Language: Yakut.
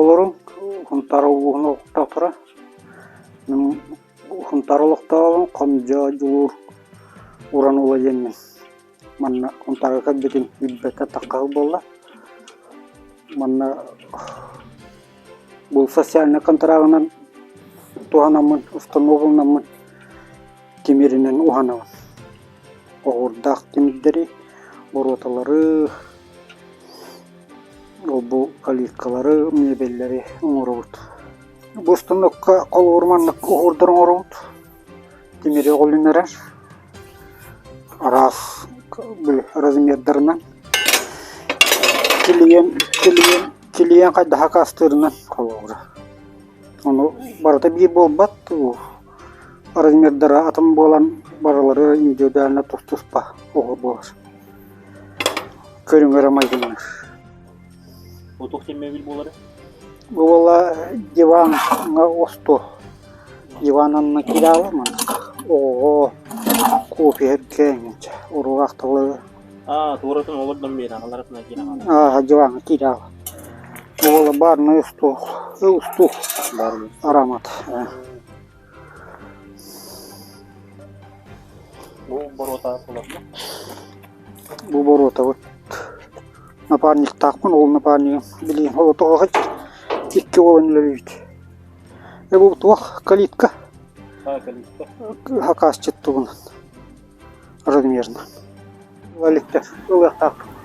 олорун, Сунтаар улууһун олохтоохторо. Мин Сунтаар олохтооҕун Хомдьоо Дьулуур Уран уола диэммин. Манна Сунтаарга кэлбитим билбэккэ таххаһы буолла. Манна бу социальнай контрагынан туһанаммын, установленнаммын тимиринэн уһанабын. Оһуордаах тимирдэри, боруоталары, ол-бу калиткалары, миэбэллэри оҥоробут. Бу установка холобур маннык оһуордар оҥоробут. Тимири оҕолуннарар араас размердарынан килийиэн килийиэн килийиэн хайдах акаастыырынан холобура. Ону барыта биир буолбат размердара атын буолан барылары индивидуально тус-туспа оһуор буолар. Көрүҥ эрэ майгынныыр. Бу туох диэн мебель буолара? Бу буола диваҥҥа остуол. Диван анна киирээҕэ маннык оҕоҕо кофе иһэргэ эҥинчэ уруок тылы Аа, туоратын олордон биэрэн, аларатына киирэн Аа, диваҥҥа киирээҕэ. Бу буола барный устуол, устуол арамат. Бу боруота буолар Бу боруотабыт напарниктаахпын, ол напарнигым билигин холотоҕо икки уолун үлэлиибит. Э бу туох калитка? А, калитка. Хакасчыт тугунан размерно. Ылаликтар ылыахтаахпыт.